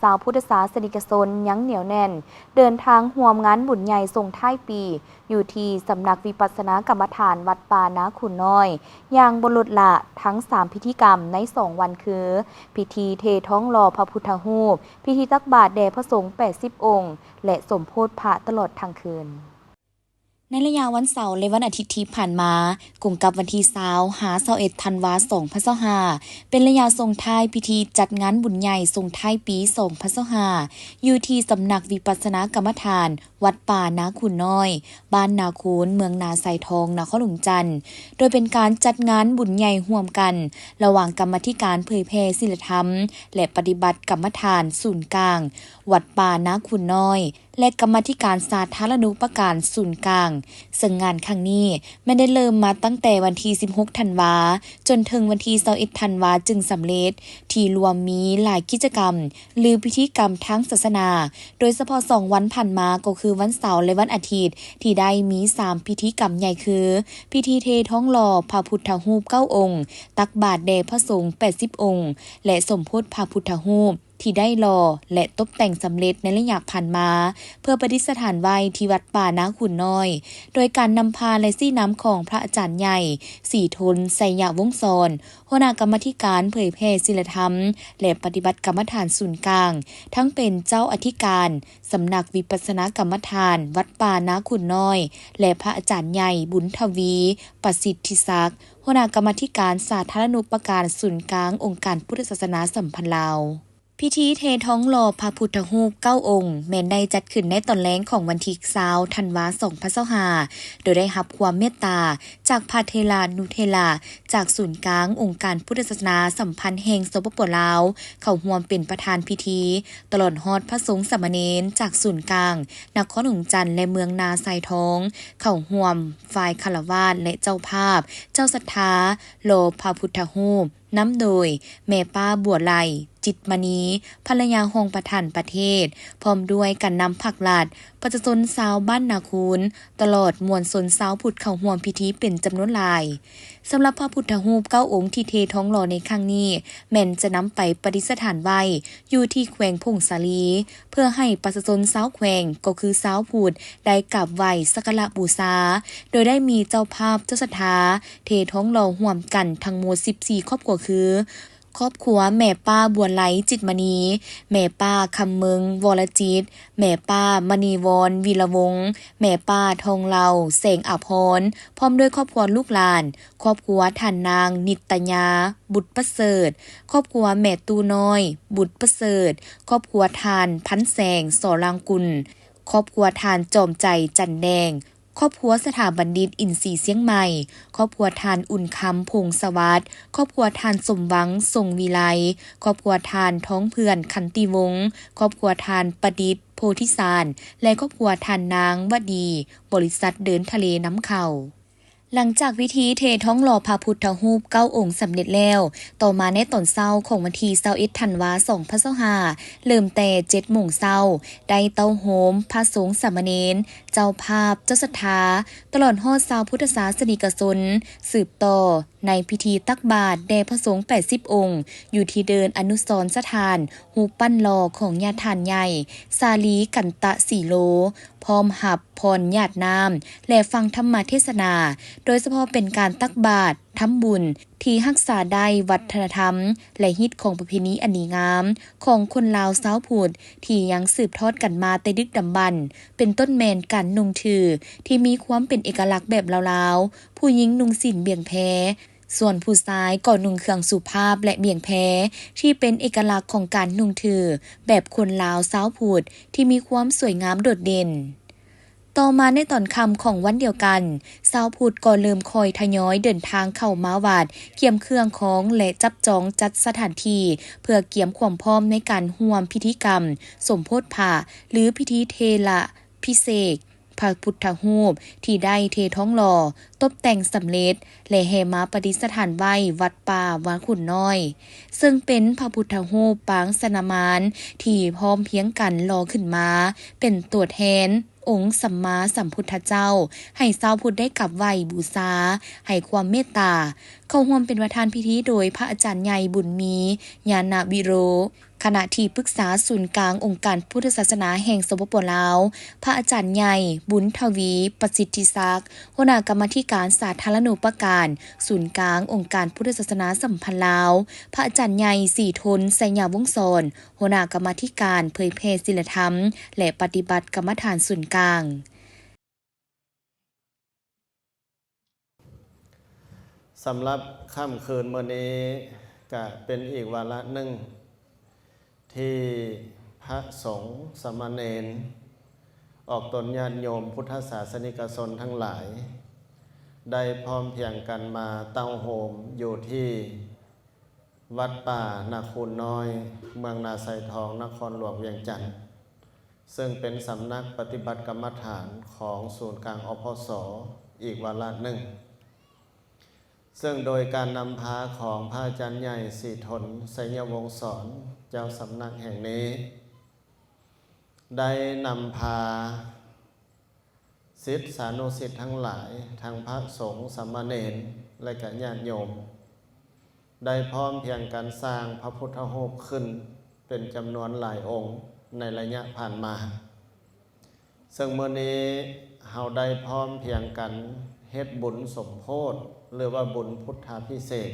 ຊາວພຸດທະສາສະນິກະຊົນຍັງໜຽວແໜ້ນ ເດີນທາງຮ່ວມງານບຸນໃຫຍ່ສົ່ງທ້າຍປີ ຢູ່ທີ່ສຳນັກວິປັດສະນາກຳມະຖານວັດປ່ານາຂຸນນ້ອຍ ຢ່າງບໍ່ລົດລະ ທັງສາມພິທີກຳໃນສອງວັນ ຄື ພິທີເທທອງຫຼໍ່ພະພຸດທະຮູບ, ພິທີຕັກບາດແດ່ພະສົງແປດສິບອົງ ແລະ ສົມໂພດພະຕະຫຼອດທັງຄືນ. ໃນໄລຍະວັນເສົາ ແລະ ວັນອາທິດທີ່ຜ່ານມາ, ກົງກັບວັນທີຊາວ ຫາ ຊາວເອັດ ທັນວາ ສອງພັນຊາວຫ້າ ເປັນໄລຍະສົ່ງທ້າຍພິທີຈັດງານບຸນໃຫຍ່ສົ່ງທ້າຍປີສອງພັນຊາວຫ້າ ຢູ່ທີ່ສຳນັກວິປັດສະນາກຳມະຖານ ວັດປ່ານາຂຸນນ້ອຍ, ບ້ານນາຄູນ, ເມືອງນາຊາຍທອງ, ນະຄອນຫຼວງຈັນ, ໂດຍເປັນການຈັດງານບຸນໃຫຍ່ຮ່ວມກັນ ລະຫວ່າງກຳມາທິການເຜີຍແຜ່ສີລະທຳ ແລະ ປະຕິບັດກຳມະຖານສູນກາງ ວັດປ່ານາຂຸນນ້ອຍ ແລະ ກຳມາທິການສາທາລະນູປະການສູນກາງ, ເຊິ່ງງານຄັ້ງນີ້ແມ່ນໄດ້ເລີ່ມມາຕັ້ງແຕ່ວັນທີສິບຫົກ ທັນວາ ຈົນເຖິງວັນທີຊາວເອັດ ທັນວາ ຈຶ່ງສຳເລັດ, ທີ່ລວມມີຫຼາຍກິດຈະກຳ ຫຼື ພິທີກຳທາງສາສະໜາ, ໂດຍສະເພາະສອງວັນຜ່ານມາ ກໍຄືວັນເສົາ ແລະ ວັນອາທິດ ທີ່ໄດ້ມີສາມພິທີກຳໃຫຍ່ຄື ພິທີເທທອງຫຼໍ່ພະພຸດທະຮູບເກົ້າອົງ, ຕັກບາດແດ່ພະສົງແປດສິບອົງ ແລະ ສົມໂພດພະພຸດທະຮູບ ທີ່ໄດ້ຫຼໍ່ ແລະ ຕົບແຕ່ງສຳເລັດໃນໄລຍະຜ່ານມາ ເພື່ອປະດິດສະຖານໄວ້ທີ່ວັດປ່ານາຂຸນນ້ອຍ, ໂດຍການນຳພາ ແລະ ຊີ້ນຳຂອງພະອາຈານໃຫຍ່ ສີທົນ ໄຊຍະວົງສອນ, ຫົວໜ້າກຳມາທິການເຜີຍແຜ່ສີລະທຳ ແລະ ປະຕິບັດກຳມະຖານສູນກາງ, ທັງເປັນເຈົ້າອະທິການສຳນັກວິປັດສະນາກຳມະຖານ ວັດປ່ານາຂຸນນ້ອຍ ແລະ ພະອາຈານໃຫຍ່ ບຸນທະວີ ປະສິດທິສັກ, ຫົວໜ້າກຳມາທິການສາທາລະນູປະການສູນກາງອົງການພຸດທະສາສະໜາສຳພັນລາວ. ພິທີເທທອງຫຼໍ່ພະພຸດທະຮູບເກົ້າອົງ ແມ່ນໄດ້ຈັດຂຶ້ນໃນຕອນແລງຂອງວັນທີຊາວ ທັນວາ ສອງພັນຊາວຫ້າ ໂດຍໄດ້ຮັບຄວາມເມດຕາຈາກພະເຖລານຸເຖລະ ຈາກສູນກາງອົງການພຸດທະສາສະໜາສຳພັນແຫ່ງ ສປປ ລາວ ເຂົ້າຮ່ວມເປັນປະທານພິທີ ຕະຫຼອດຮອດພະສົງສາມະເນນຈາກສູນກາງນະຄອນຫຼວງຈັນ ແລະ ເມືອງນາຊາຍທອງ ເຂົ້າຮ່ວມຝ່າຍຄາລະວາດ ແລະ ເຈົ້າພາບ ເຈົ້າສັດທາ ຫຼໍ່ພະພຸດທະຮູບ ນຳໂດຍແມ່ປ້າ ບົວໄລ ຈິດມະນີ ພັນລະຍາຮອງປະທານປະເທດ ພ້ອມດ້ວຍການນຳພັກລັດ, ປະຊາຊົນຊາວບ້ານນາຄູນ, ຕະຫຼອດມວນຊົນຊາວພຸດເຂົ້າຮ່ວມພິທີເປັນຈຳນວນຫຼາຍ. ສຳລັບພະພຸດທະຮູບເກົ້າອົງທີ່ເທທອງຫຼໍ່ໃນຄັ້ງນີ້ ແມ່ນຈະນຳໄປປະດິດສະຖານໄວ້ຢູ່ທີ່ແຂວງຜົ້ງສາລີ ເພື່ອໃຫ້ປະຊາຊົນຊາວແຂວງ ກໍຄືຊາວພຸດ ໄດ້ກາບໄຫວ້ສັກກາລະບູຊາ, ໂດຍໄດ້ມີເຈົ້າພາບເຈົ້າສັດທາເທທອງຫຼໍ່ຮ່ວມກັນທັງໝົດສິບສີ່ຄອບຄົວຄື ຄອບຄົວແມ່ປ້າ ບົວໄລ ຈິດມະນີ, ແມ່ປ້າ ຄຳເມິງ ວໍລະຈິດ, ແມ່ປ້າ ມະນີວອນ ວິລະວົງ, ແມ່ປ້າ ທອງເລົາ ແສງອາພອນ, ພ້ອມດ້ວຍຄອບຄົວລູກຫຼານ, ຄອບຄົວທ່ານນາງ ນິດຕະຍາ ບຸດປະເສີດ, ຄອບຄົວແມ່ຕູ້ນ້ອຍ ບຸດປະເສີດ, ຄອບຄົວທ່ານ ພັນແສງ ສໍລາງກຸນ, ຄອບຄົວທ່ານ ຈອມໃຈ ຈັນແດງ, ຄອບຄົວສະຖາບັນດິດອິນຊີຊຽງໃໝ່, ຄອບຄົວທ່ານ ອຸ່ນຄຳ ພົງສະຫວັດ, ຄອບຄົວທ່ານ ສົມຫວັງ ຊົງວິໄລ, ຄອບຄົວທ່ານ ທອງເພື່ອນ ຂັນຕິວົງ, ຄອບຄົວທ່ານ ປະດິດ ໂພທິສານ ແລະ ຄອບຄົວທ່ານນາງ ວະດີ ບໍລິສັດເດີນທະເລນຳເຂົ້າ. ຫຼັງຈາກພິທີເທທອງຫຼໍ່ພະພຸດທະຮູບເກົ້າອົງສຳເລັດແລ້ວ, ຕໍ່ມາໃນຕອນເຊົ້າຂອງວັນທີຊາວເອັດ ທັນວາ ສອງພັນຊາວຫ້າ ເລີ່ມແຕ່ເຈັດໂມງເຊົ້າ, ໄດ້ເຕົ້າໂຮມພະສົງສາມະເນນ, ເຈົ້າພາບ, ເຈົ້າສັດທາ, ຕະຫຼອດຮອດຊາວພຸດທະສາສະນິກະຊົນ ສືບຕໍ່ໃນພິທີຕັກບາດແດ່ພະສົງແປດສິບອົງ ຢູ່ທີ່ເດີ່ນອະນຸສອນສະຖານ ຮູບປັ້ນຫຼໍ່ຂອງຍາທ່ານໃຫຍ່ ສາລີ ກັນຕະສີໂລ, ພ້ອມຮັບ ຜ່ອນຫຍາດນ້ຳ ແລະ ຟັງທຳມະເທດສະໜາ, ໂດຍສະເພາະເປັນການຕັກບາດ, ທຳບຸນ ທີ່ຮັກສາໄດ້ວັດທະນະທຳ ແລະ ຮີດຄອງປະເພນີອັນດີງາມຂອງຄົນລາວຊາວພຸດ ທີ່ຍັງສືບທອດກັນມາແຕ່ດຶກດຳບັນ, ເປັນຕົ້ນແມ່ນການນຸ່ງຖື ທີ່ມີຄວາມເປັນເອກະລັກແບບລາວໆ, ຜູ້ຍິງນຸ່ງສິ້ນບຽງແພ, ສ່ວນຜູ້ຊາຍກໍນຸ່ງເຄື່ອງສຸພາບ ແລະ ບຽງແພ ທີ່ເປັນເອກະລັກຂອງການນຸ່ງຖືແບບຄົນລາວຊາວພຸດ ທີ່ມີຄວາມສວຍງາມໂດດເດັ່ນ. ຕໍ່ມາໃນຕອນຄ່ຳຂອງວັນດຽວກັນ, ຊາວພຸດກໍເລີ່ມຄ່ອຍທະຍອຍເດີນທາງເຂົ້າມາວັດ, ກຽມເຄື່ອງຂອງ ແລະ ຈັບຈອງຈັດສະຖານທີ່ ເພື່ອກຽມຄວາມພ້ອມໃນການຮ່ວມພິທີກຳສົມໂພດພະ ຫຼື ພິທີເທລະພິເສກ ພະພຸດທະຮູບທີ່ໄດ້ເທທອງຫຼໍ່, ຕົບແຕ່ງສຳເລັດ ແລະ ແຫ່ມາປະດິດສະຖານໄວ້ວັດປ່ານາຂຸນນ້ອຍ, ເຊິ່ງເປັນພະພຸດທະຮູບປາງສະນະມານທີ່ພ້ອມພຽງກັນຫຼໍ່ຂຶ້ນມາເປັນຕົວແທນອົງສຳມາສຳພຸດທະເຈົ້າ ໃຫ້ຊາວພຸດໄດ້ກາບໄຫວ້ບູຊາ, ໃຫ້ຄວາມເມດຕາ. ເຂົ້າຮ່ວມເປັນປະທານພິທີໂດຍພະອາຈານໃຫຍ່ ບຸນມີ ຍານະວິໂລ ຄະນະທີ່ປຶກສາສູນກາງອົງການພຸດທະສາສະໜາແຫ່ງ ສປປ ລາວ, ພະອາຈານໃຫຍ່ ບຸນທະວີ ປະສິດທິສັກ, ຫົວໜ້າກຳມາທິການສາທາລະນູປະການສູນກາງອົງການພຸດທະສາສະໜາສຳພັນລາວ, ພະອາຈານໃຫຍ່ ສີທົນ ໄຊຍະວົງສອນ, ຫົວໜ້າກຳມາທິການເຜີຍແຜ່ສີລະທຳ ແລະ ປະຕິບັດກຳມະຖານສູນກາງ. ສຳລັບຄ່ຳຄືນມື້ນີ້ ກະເປັນອີກວາລະໜຶ່ງ ທີ່ພະສົງສາມະເນນ ອອກຕົນຍາດໂຍມພຸດທະສາສະນິກະຊົນທັງຫຼາຍ ໄດ້ພ້ອມພຽງກັນມາເຕົ້າໂຮມຢູ່ທີ່ ວັດປ່ານາຄູນນ້ອຍ, ເມືອງນາຊາຍທອງ, ນະຄອນຫຼວງວຽງຈັນ, ເຊິ່ງເປັນສຳນັກປະຕິບັດກຳມະຖານຂອງສູນກາງ ອພສ ອີກວາລະໜຶ່ງ, ເຊິ່ງໂດຍການນຳພາຂອງພະອາຈານໃຫຍ່ ສີທົນ ໄຊຍະວົງສອນ ເຈົ້າສຳນັກແຫ່ງນີ້ ໄດ້ນຳພາ ສິດສານຸສິດທັງຫຼາຍ, ທັງພະສົງ, ສາມະເນນ ແລະ ກະຍາດໂຍມ ໄດ້ພ້ອມພຽງກັນສ້າງພະພຸດທະຮູບຂຶ້ນເປັນຈຳນວນຫຼາຍອົງໃນໄລຍະຜ່ານມາ. ເຊິ່ງມື້ນີ້ເຮົາໄດ້ພ້ອມພຽງກັນເຮັດບຸນສົມໂພດ ຫຼືວ່າບຸນພຸດທາພິເສກ.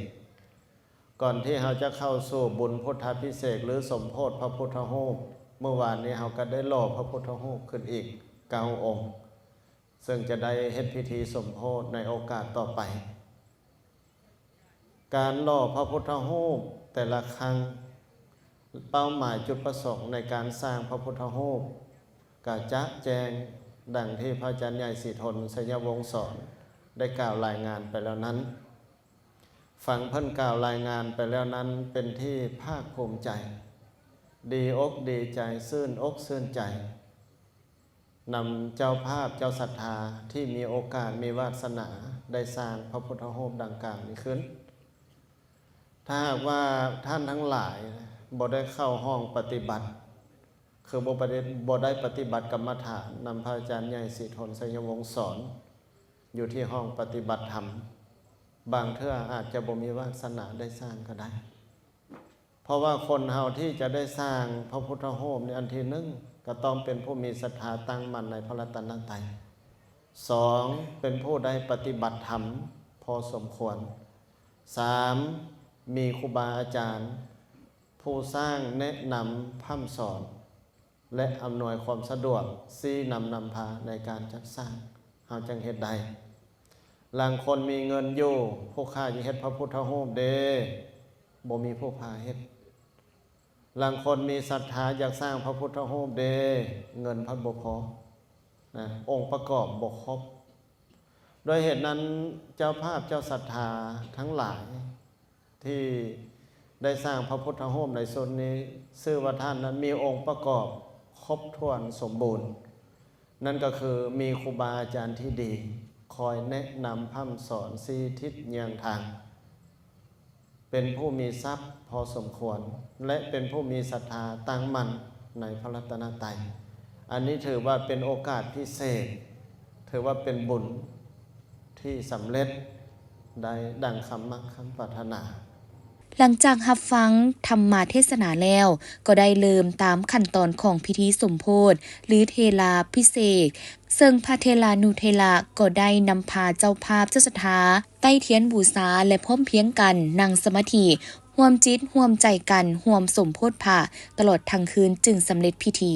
ກ່ອນທີ່ເຮົາຈະເຂົ້າສູ່ບຸນພຸດທາພິເສກ ຫຼື ສົມໂພດພະພຸດທະຮູບ, ມື້ວານນີ້ເຮົາກໍໄດ້ຫຼໍ່ພະພຸດທະຮູບຂຶ້ນອີກເກົ້າອົງ, ເຊິ່ງຈະໄດ້ເຮັດພິທີສົມໂພດໃນໂອກາດຕໍ່ໄປ. ການຫຼໍ່ພະພຸດທະຮູບແຕ່ລະຄັ້ງ, ເປົ້າໝາຍຈຸດປະສົງໃນການສ້າງພະພຸດທະຮູບ ກະຈະແຈ້ງດັ່ງທີ່ພະອາຈານໃຫຍ່ ສີທົນ ໄຊຍະວົງສອນ ໄດ້ກ່າວລາຍງານໄປແລ້ວນັ້ນ. ຟັງເພິ່ນກ່າວລາຍງານໄປແລ້ວນັ້ນ ເປັນທີ່ພາກພູມໃຈ, ດີອົກດີໃຈ, ຊື່ນອົກຊື່ນໃຈ ນຳເຈົ້າພາບເຈົ້າສັດທາທີ່ມີໂອກາດມີວາດສະໜາໄດ້ສ້າງພະພຸດທະຮູບດັ່ງກ່າວນີ້ຂຶ້ນ. ຖ້າຫາກວ່າທ່ານທັງຫຼາຍບໍ່ໄດ້ເຂົ້າຫ້ອງປະຕິບັດ, ຄືບໍ່ປະຕິ ບໍ່ໄດ້ປະຕິບັດກຳມະຖານນຳພະອາຈານໃຫຍ່ ສີທົນ ໄຊຍະວົງສອນ ຢູ່ທີ່ຫ້ອງປະຕິບັດທຳ, ບາງເທື່ອອາດຈະບໍ່ມີວາດສະໜາໄດ້ສ້າງກໍໄດ້. ເພາະວ່າຄົນເຮົາທີ່ຈະໄດ້ສ້າງພະພຸດທະຮູບນີ້ ອັນທີໜຶ່ງ ກໍຕ້ອງເປັນຜູ້ມີສັດທາຕັ້ງໝັ້ນໃນພະລັດຕະນະໄຕ, ສອງ ເປັນຜູ້ໄດ້ປະຕິບັດທຳພໍສົມຄວນ, ສາມ ມີຄູບາອາຈານຜູ້ສ້າງແນະນຳພ້ຳສອນ ແລະ ອຳນວຍຄວາມສະດວກ ຊີ້ນຳນຳພາໃນການຈັດສ້າງ, ເຮົາຈັ່ງເຮັດໄດ້. ລາງຄົນມີເງິນຢູ່, ຜູ້ຂ້າຢາກເຮັດພະພຸດທະຮູບເດ້, ບໍ່ມີຜູ້ພາເຮັດ. ລາງຄົນມີສັດທາຢາກສ້າງພະພຸດທະຮູບເດ້, ເງິນພັດບໍ່ພໍ, ນະ, ອົງປະກອບບໍ່ຄົບ. ດ້ວຍເຫດນັ້ນ, ເຈົ້າພາບເຈົ້າສັດທາທັງຫຼາຍ ທີ່ໄດ້ສ້າງພະພຸດທະຮູບໃນຊຸດນີ້ ຊື່ວ່າທ່ານນັ້ນມີອົງປະກອບຄົບຖ້ວນສົມບູນ, ນັ້ນກໍຄືມີຄູບາອາຈານທີ່ດີ ຄອຍແນະນຳພ້ຳສອນຊີ້ທິດເຍືອງທາງ, ເປັນຜູ້ມີຊັບພໍສົມຄວນ ແລະ ເປັນຜູ້ມີສັດທາຕັ້ງໝັ້ນໃນພະລັດຕະນະໄຕ. ອັນນີ້ຖືວ່າເປັນໂອກາດພິເສດ, ຖືວ່າເປັນບຸນທີ່ສຳເລັດ ໄດ້ດັ່ງຄຳມັກຄຳປາດຖະໜາ. ຫຼັງຈາກຮັບຟັງທຳມະເທດສະໜາແລ້ວ, ກໍໄດ້ເລີ່ມຕາມຂັ້ນຕອນຂອງພິທີສົມໂພດ ຫຼື ເທລາພິເສກ, ເຊິ່ງພະເທລານຸເທລະກໍໄດ້ນຳພາເຈົ້າພາບເຈົ້າສັດທາໄຕ້ທຽນບູຊາ ແລະ ພ້ອມພຽງກັນນັ່ງສະມາທິ, ຮ່ວມຈິດຮ່ວມໃຈກັນຮ່ວມສົມໂພດພະ ຕະຫຼອດທັງຄືນຈຶ່ງສຳເລັດພິທີ.